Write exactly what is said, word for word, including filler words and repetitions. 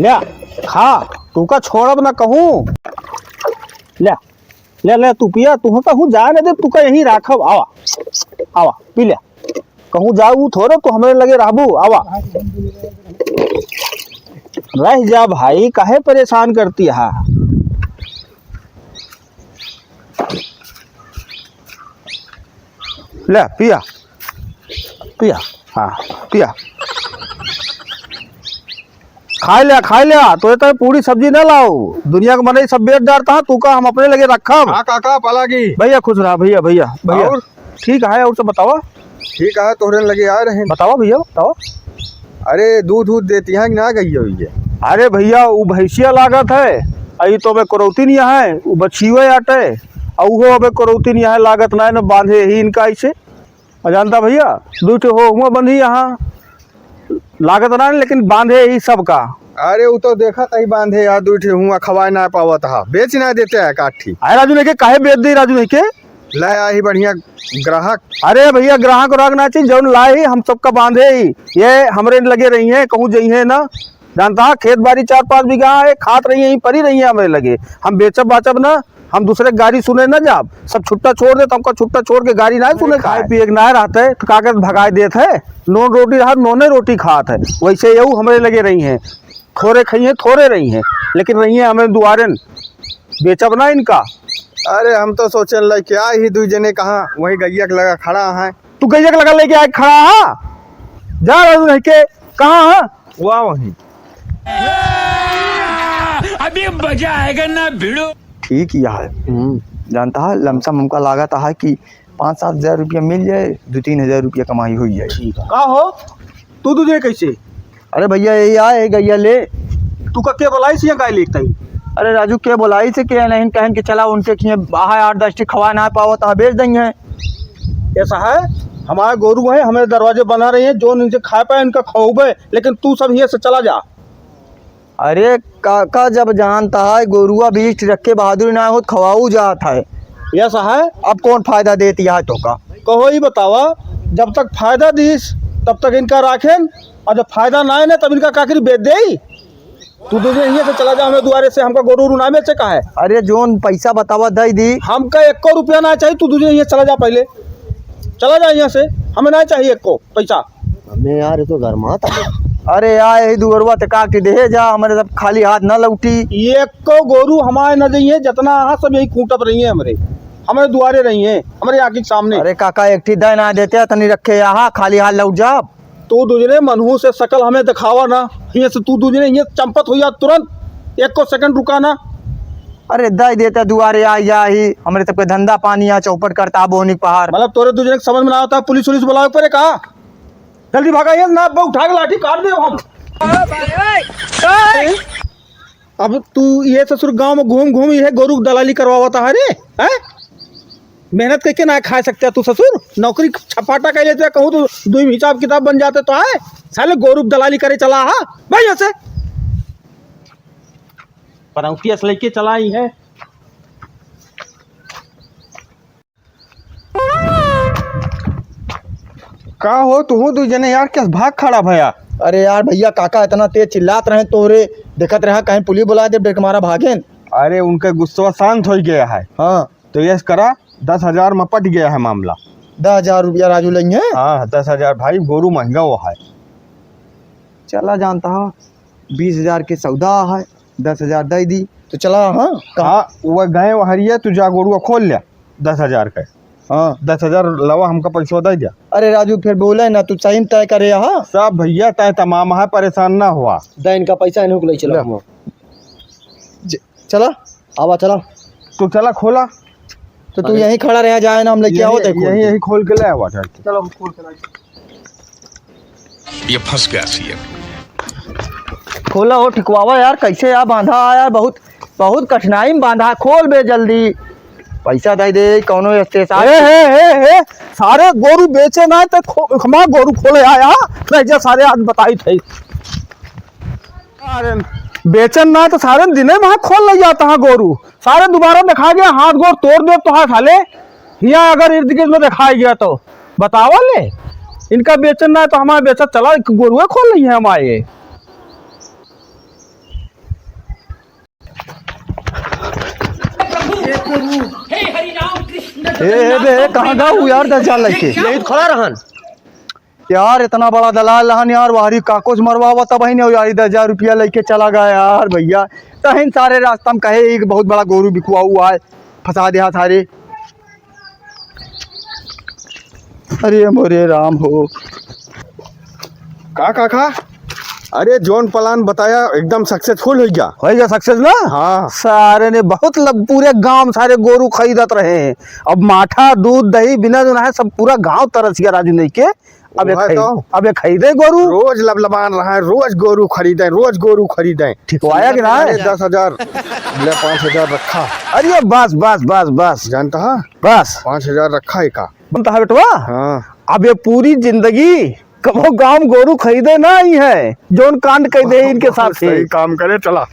ल्या, खा, तू का छोड़ब ना कहूँ। ल्या, ल्या, ल्या, तू पिया, तू कहूँ जाए ना दे, तू का यहीं राखब। आवा, आवा, पी ल्या। कहूँ जाऊ थोड़े, तू हमरे लगे रहबू। आवा, रह जा भाई, काहे परेशान करती है? ले, पिया, पिया, हाँ, पिया। खाए ले, खाए ले, तो ये तो पूरी सब्जी ना लाओ, दुनिया के मनई सब बेच डारता है, तू का हम अपने लगे रखब? हाँ काका, पलागी। भैया खुश रहा, भैया, भैया, भैया। और? ठीक है, और सब बतावा? ठीक है, तोहरे लगे आए रहे। बतावा भैया, बतावा। अरे, दूध, दूध देती हैं कि ना गई हुई है? अरे भैया, उ भैंसिया लागत है, अई तो अबे करौती नहीं है, उ बछियो आटे, और वो अबे करौती नहीं है, लागत ना है, न बांधे ही इनका ऐसे। और जानता भैया, दू ठे हो हुआ बंधी यहाँ, लागत ना है, लेकिन बांधे ही सबका। अरे, उ तो देखा कहीं बांधे यार, दू ठे हुआ खवाए ना पावत हा, बेच ना देते हैं काठी। अरे राजू नहीं के, काहे बेच दे राजू नहीं के? ले आई बढ़िया ग्राहक। अरे भैया, ग्राहक व्राहक ना चाहिए, जौन लाए ही हम सबका बांधे ही। ये हमरे लगे रही हैं, कहूँ जई हैं ना। जानता है, खेत बाड़ी चार पाँच बीघा है, खात रही हैं, परी रही हैं हमरे लगे। हम बेचब बाचब ना, हम दूसरे के गारी सुने ना जाब। सब छुट्टा छोड़ दे, तो हमका छुट्टा छोड़ के गारी ना सुने। खाए पिए के ना रहते, तो का कहत भगाए देत है। नोन रोटी रहा, नोने रोटी खात है। वैसे यहू हमरे लगे रही हैं, थोड़े खाई हैं, थोड़े रही हैं, लेकिन रही हैं हमें दुआरे न। बेचब ना इनका। अरे, हम तो सोचन लगे क्या ही दुई जने कहाँ वही गैया के लगा खड़ा है। तू गैया के लगा लेके आए खड़ा है? जा रहा हूँ के, कहाँ है? वाह, वहीं। अभी मजा आएगा ना भिड़ो। ठीक ही है। हम्म। जानता है, लमसम हमका लागत है कि पाँच सात हजार रुपया मिल जाए, दो तीन हजार रुपया कमाई हो जाए। ठीक है। का हो, तू तुझे कैसे? अरे भैया, यही आए है गैया ले। तू का के बोलाई से गाय लेके तई? अरे राजू, के बोलाई से के नहीं कहन कि चला उनके खिए बाहर आठ दस ठी खवा ना पावत है, बेच देंगे। ऐसा है, हमारे गोरू है, हमारे दरवाजे बना रही हैं, जो इनसे खाए पाए इनका खवाबे, लेकिन तू सब हियाँ से चला जा। अरे काका, जब जानता है गोरुआ बीस ठी रखे बहादुरी ना होत खवाऊ जात है। ऐसा है, अब कौन फायदा देती है तो का? कहो ही बतावा, जब तक फायदा दीस तब तक इनका राखेन, और जब फायदा ना है ना तब इनका काकरी बेच दे। तू दूजे हियाँ से चला जा, हमें दुआरे से हमका गोरू उरू ना बेचे का है। अरे जोन पैसा बतावा दे दी। हमका एको रुपया ना चाहिए, तू दूजे हियाँ चला जा पहले, चला जा यहाँ से, हमें ना चाहिए एको पैसा। हमें यार ये तो घर में आता। अरे यार यही दुअरवा ते काट दे जा, हमारे सब खाली हाथ ना लौटी। एको गोरू हमारे न जाइए, जितना आहा सब यही खूंटप रही है हमरे, हमारे दुआरे रही है, हमारे आँखी के सामने। अरे काका एक ठी दे ना देते, तनी रखे यहाँ खाली हाथ लौट जा। तू दूजने मनहू से शकल हमें दिखावा ना, हियाँ से तू दूजने हियाँ चंपत हो जा तुरंत, एको सेकंड रुका ना। अरे दे देता दुआरे आ जा ही, हमरे सबके धंधा पानी यहाँ चौपट करता बोहनी पहाड़। मतलब तोरे दूजने के समझ में ना आता, पुलिस उलिस बुलावे पड़े का? जल्दी भागा, ये ना बे उठा के लाठी काट दे हम। अब तू ये ससुर गांव में घूम घूम ये गोरू की दलाली करवावता है रे, हैं? मेहनत करके ना खा सकते तू ससुर, नौकरी छपाटा कर लेते, कहूँ तो दो ही हिसाब किताब बन जाते तो है। साले गोरू की दलाली करे चला हा भाई से। पनौतिया से लेके चला ही है। का हो, तुहू दू जने यार, कैसे भाग खड़ा भया? अरे यार भैया, काका इतना तेज चिल्लात रहे तोहरे, देखत रहा कहीं पुलिस बुला दे, ब्रेक मारा भागेन। अरे, उनका गुस्सा शांत हो गया है। हाँ। तो ये करा, दस हजार में पट गया है मामला। दस हजार रुपया राजू लेंगे? हाँ, दस हजार भाई, गोरू महंगा वो है। चला जानता हो, बीस हजार के सौदा है, दस हजार दे दी तो चला। हाँ, कहाँ? हाँ, वो गए वो हरिया, तू जा गोरुआ खोल ले दस हजार के। हाँ। दस हजार लवा हमका पैसा दे दिया। अरे राजू, फिर बोले ना, तू सही में तय करे, हाँ? सब भैया तय तमाम है, परेशान ना हुआ। दे इनका पैसा, इन्हों को ले चलो। ले। हम। ज-, चला। आवा, चला। तू चला खोला। तो तू अरे। यहीं खड़ा रह जाए ना, हम लेके आओ, यहीं, देखो। यहीं, यहीं खोल के ले आवा, चल। चलो, हम खोल के लाई। ये फंस गया सीएम। खोला हो ठिकवावा यार, कैसे यार बांधा है यार, बहुत, बहुत कठिनाई में बांधा है, खोल बे जल्दी। पैसा दे दे, कौनो स्टेशन। हे, हे, हे, हे, सारे गोरू बेचे ना तो खो-, हमारा गोरू खोले आया, नहीं जा सारे आज बताई थे। अरे, बेचन ना तो सारे दिने में खोल ले जाता है गोरू। सारे दोबारा दिखा गया, हाथ गोड़ तोड़ दे तो हाथ हाले। हियाँ अगर इर्द गिर्द में दिखाई गया तो बतावा ले। इनका बेचन ना तो हमारा बेचा चला, गोरुआ खोल रही है हमारे। ए, ए बे, कहाँ गवा हू यार, दस हजार लइके? यही तो खड़ा रहन। यार, इतना बड़ा दलाल रहन यार, वाहरी काकोस मरवावा तब ही नहीं यार, दस हजार रुपया लइके चला गया यार भइया। तहिन सारे रास्ता में कहे एक बहुत बड़ा गोरू बिकवा हुआ है, फंसा दिया सारे। अरे मोरे राम हो। का काका? अरे जौन plan बताया एकदम successful होइ गया। होइ गया success ना? हाँ। सारे ने बहुत लब-, पूरे गांव सारे गोरू खरीदत रहे हैं। अब माठा, दूध, दही बिना जो ना है, सब पूरा गांव तरस गया राजू नहीं के। अब ये वह खरीद-, तो। अब ये खरीदे गोरू। रोज लबलबान रहा है, रोज गोरू खरीदे, रोज गोरू खरीदे। ठीक आया कि ना? अरे दस हजार, ले पाँच हजार रखा। अरे बस, बस, बस, बस। जानता है? बस। पाँच हजार रखा है का? जानता है बेटवा? हाँ। अब ये पूरी जिंदगी कबो गांव गोरू खरीदे ना आई है, जौन कांड कह दे इनके साथ ही। सही काम करे, चला।